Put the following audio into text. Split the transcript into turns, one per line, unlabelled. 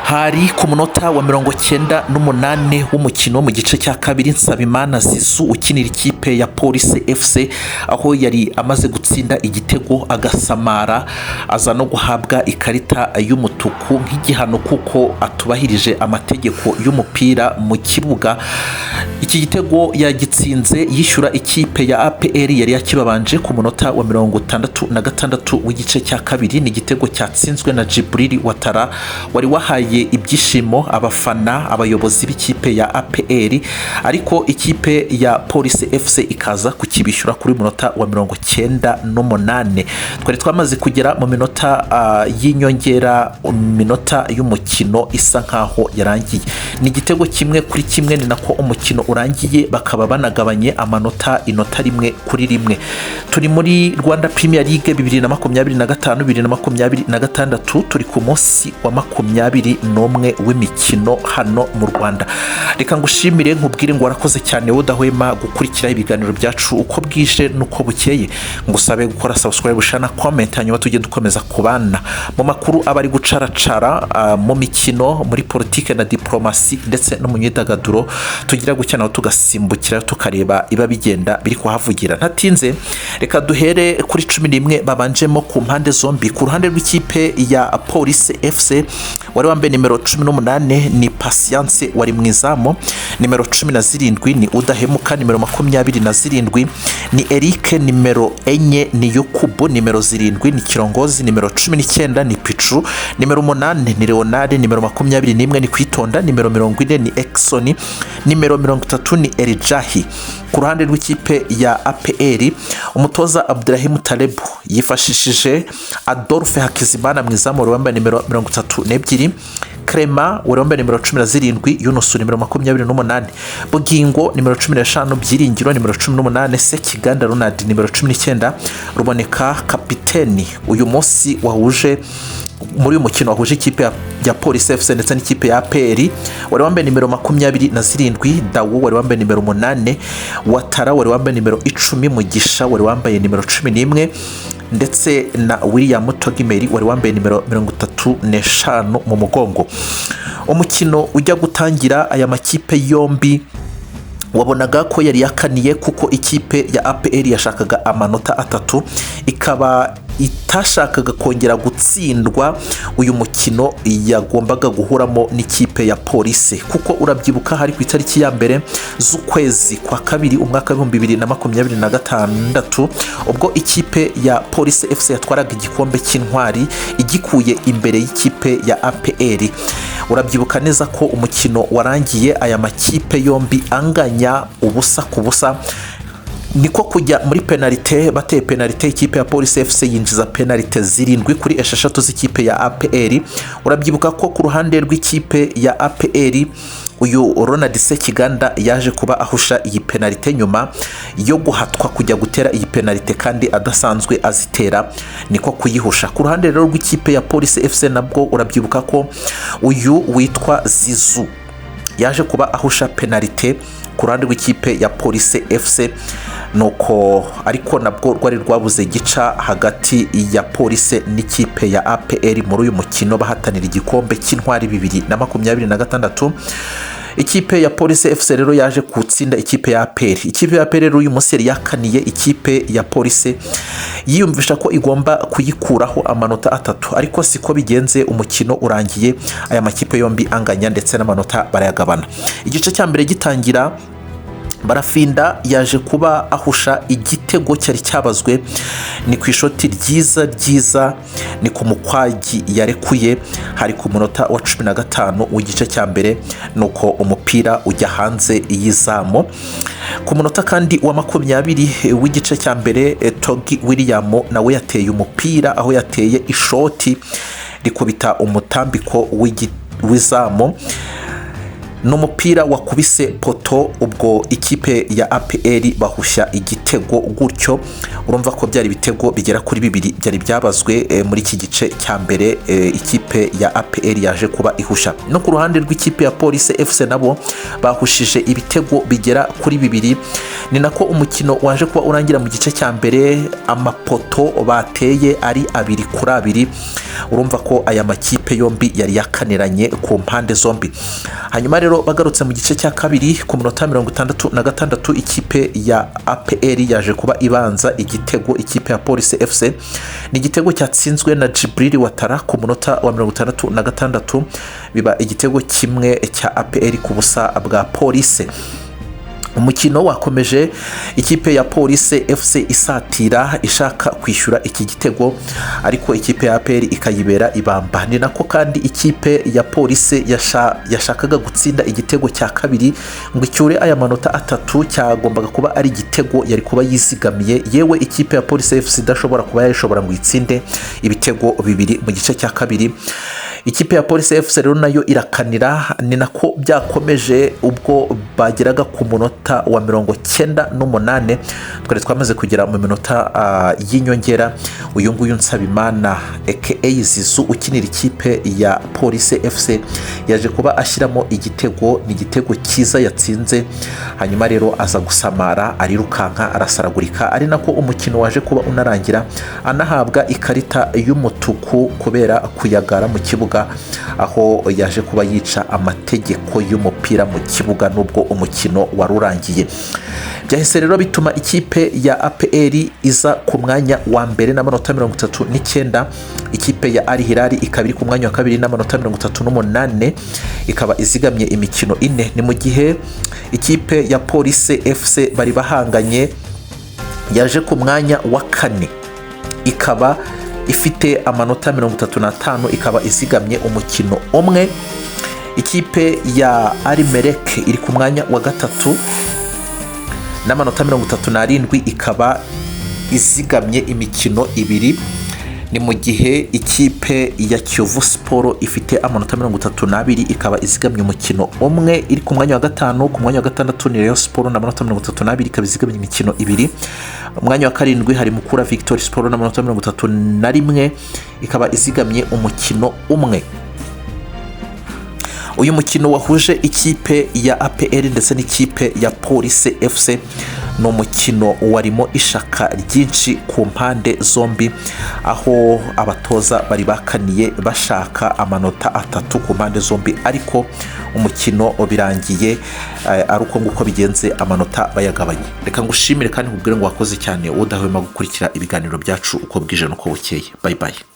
Hari ku munota wa 98 w'umukino mu gice cya kabiri. Nsabimana Zizu ukinira ikipe ya Police FC, aho yari amaze gutsinda igitego agasamara, aza no guhabwa ikarita y'umutuku nk'igihano kuko atubahirije amategeko y'umupira mu kibuga. Iki gitego yagitsinze yishyura ikipe ya APR yari yakibabanje ku munota wa 66 w'igice cya kabiri. Ni igitego cyatsinzwe na Djibril Ouattara wari wahaye ibyishimo abafana, abayobozi b'ikipe ya APR, ariko ikipe ya Police FC ikaza kukibishyura kuri munota wa 98. Twari twamaze kugera mu minota y'inyongera, minota y'umukino isa nkaho yarangiye. Ni igitego 1-1, ni nako umukino urangiye, bakaba banagabanye amanota, inota 1-1. Turi muri Rwanda Premier League 2025 2026, turi ku munsi wa 21 w'imikino hano mu Rwanda. Reka ngushimire, nkubwire ngo warakoze cyane wowe udahwema gukurikira ibiganiro byacu uko bwije n'uko bukeye. Ngusabe gukora subscribe, share na comment, hanyuma tujye dukomeza kubana mu makuru aba ari gucaracara mu mikino, muri politike na diplomasi, ndetse no mu myidagaduro. Tugira gutya naho tugasimbukira, tukareba iba bigenda biri kuhavugira. Ntatinze, reka duhere kuri 11 babanjemo ku mpande zombi. Ku ruhande rw'ikipe ya Police FC, wari wambaye nimero 18 ni Patience wari mu izamu, nimero 17 ni Udahemuka, nimero 27 ni Eric, nimero 4 ni Yukubu, nimero 7 ni Kirongozi, nimero 19 ni Picu, nimero 8 ni Leonard, nimero 21 ni Kwitonda, nimero 40 ni Exxon, nimero 30 ni Erijahi. Ku ruhande rw'ikipe ya APR, umutoza Abdurahim Talebu yifashishije Adolphe Hakizimana mu izamu wari wambaye nimero 32, Clement wari wambaye nimero 17, Yunusu nimero 28, Bugingo nimero 15, Byiringiro nimero 18, Sekiganda Ronald nimero 19, Ruboneka kapiteni uyu munsi wahuje muri uyu mukino wahuje ikipe ya Police FC ndetse n'ikipe ya APR wari wambaye nimero 27, Dawu wari wambaye nimero 8, Watara wari wambaye nimero 10, Mugisha wari wambaye nimero 11, ndetse na William Togimeri wari wambaye nimero 35 mu mugongo. Umukino ujya gutangira, aya makipe yombi wabonaga ko yari yakaniye, kuko ikipe ya APR yashakaga amanota 3, ikaba itashakaga kongera gutsindwa uyu mukino yagombaga guhuramo n'ikipe ya Polisi, kuko urabyibuka hari ku itariki ya 1 z'ukwezi kwa kabiri umwaka w'2026, ubwo ikipe ya Polisi FC yatwaraga igikombe cy'Intwari igikuye imbere y'ikipe ya APR. Urabyibuka neza ko umukino warangiye aya makipe yombi anganya 0-0, niko kujya muri penalite. Bateye penalite, ikipe ya Police FC yinjiza penalite 7 kuri 6 z'ikipe ya APR. Urabyibuka ko ku ruhande rw'ikipe ya APR, uyu Ronald Sekiganda yaje kuba ahusha iyi penalite nyuma yo guhatwa kujya gutera iyi penalite kandi adasanzwe azitera, niko kuyihusha. Ku ruhande rero rw'ikipe ya Police FC, nabwo urabyibuka ko uyu witwa Zizu yaje kuba ahusha penalite ku ruhande rw'ikipe ya Police FC, nuko ariko nabwo rwari rwabuze gica hagati ya Police n'ikipe ya APR muri uyu mukino bahatanira igikombe cy'Intwari 2026. Ikipe ya Police FC rero yaje gutsinda ikipe ya APR. Ikipe ya APR rero uyu munsi yari yakaniye ikipe ya Police, yiyumvisha ko igomba kuyikuraho amanota 3, ariko siko bigenze. Umukino urangiye aya makipe yombi anganya, ndetse n'amanota barayagabana. Igice cya mbere gitangira, Barafinda yaje kuba ahusha igitego cyari cyabazwe. Ni ku ishoti ryiza ryiza, ni ku mukwagi yarekuye, hari ku munota wa 15 w'igice cya mbere, nuko umupira ujya hanze y'izamu. Ku munota kandi wa 20 w'igice cya mbere, Togi William nawe yateye umupira, aho yateye ishoti rikubita umutambiko w'izamu. Ni umupira wakubise poto, ubwo ikipe ya APR bahusha igitego gutyo. Urumva ko byari ibitego bigera kuri bibiri byari byabazwe muri iki gice cya mbere, ikipe ya APR yaje kuba ihusha. No ku ruhande rw'ikipe ya Police FC nabo bahushije ibitego bigera kuri bibiri. Ni nako umukino waje kuba urangira mu gice cya mbere, amapoto bateye ari 2-2. Urumva ko aya makipe yombi yari yakaniranye ku mpande zombi. Hanyuma rero bagarutse mu gice cya kabiri, ku minota 66, ikipe ya APR yaje kuba ibanza igitego ikipe ya Police FC. Ni igitego cyatsinzwe na Djibril Ouattara ku munota wa 66, biba igitego 1 cya APR ku busa bwa Police. Umukino wakomeje ikipe ya Police FC isatira ishaka kwishyura iki gitego, ariko ikipe ya APR ikayibera ibamba. Ni nako kandi ikipe ya Police yashakaga gutsinda igitego cya kabiri ngo icyure aya manota atatu, cyagombaga kuba ari igitego yari kuba yizigamiye. Yewe, ikipe ya Police FC idashobora kuba yayishobora ngo itsinde ibitego bibiri mu gice cya kabiri. Ikipe ya Police FC rero nayo irakanira. Ni nako byakomeje ubwo bageraga ku munota wa 98, twari twamaze kugera mu minota y'inyongera. Uyu nguyu Nsabimana aka Zizu ukinira ikipe ya Police FC yaje kuba ashyiramo igitego. Ni igitego cyiza yatsinze. Hanyuma rero aza gusamara, arirukanka, arasaragurika, ari nako umukino waje kuba unarangira anahabwa ikarita y'umutuku kubera kuyagara mu kibuga, aho yaje kuba yica amategeko y'umupira mu kibuga nubwo umukino wari urangiye. Byahise rero bituma ikipe ya APR iza ku mwanya wa mbere n'amanota 39, ikipe ya Al Hilal ikaba iri ku mwanya wa kabiri n'amanota 38, ikaba izigamye imikino ine. Ni mu gihe ikipe ya Police FC bari bahanganye yaje ku mwanya wa kane, ikaba ifite amanota 35, ikaba izigamye umukino umwe. Ikipe ya Al Merrikh iri ku mwanya wa gatatu n'amanota 37, ikaba izigamye imikino ibiri. Ni mu gihe ikipe ya Kiyovu Sport ifite amanota 32, ikaba izigamye umukino umwe, iri ku mwanya wa gatanu. Ku mwanya wa gatandatu ni Rayon Sport n'amanota 32, ikaba izigamye imikino ibiri. Umwanya wa karindwi hari Mukura Victory Sport n'amanota 31, ikaba izigamye umukino umwe. Uyu mukino wahuje ikipe ya APR ndetse n'ikipe ya Police FC ni umukino warimo ishaka ryinshi ku mpande zombi, aho abatoza bari bakaniye bashaka amanota atatu ku mpande zombi, ariko umukino birangiye ari uko nguko bigenze, amanota bayagabanye. Reka ngushimire kandi nkubwire ngo wakoze cyane, udahwema gukurikira ibiganiro byacu uko bwije n'uko bukeye. Bye bye.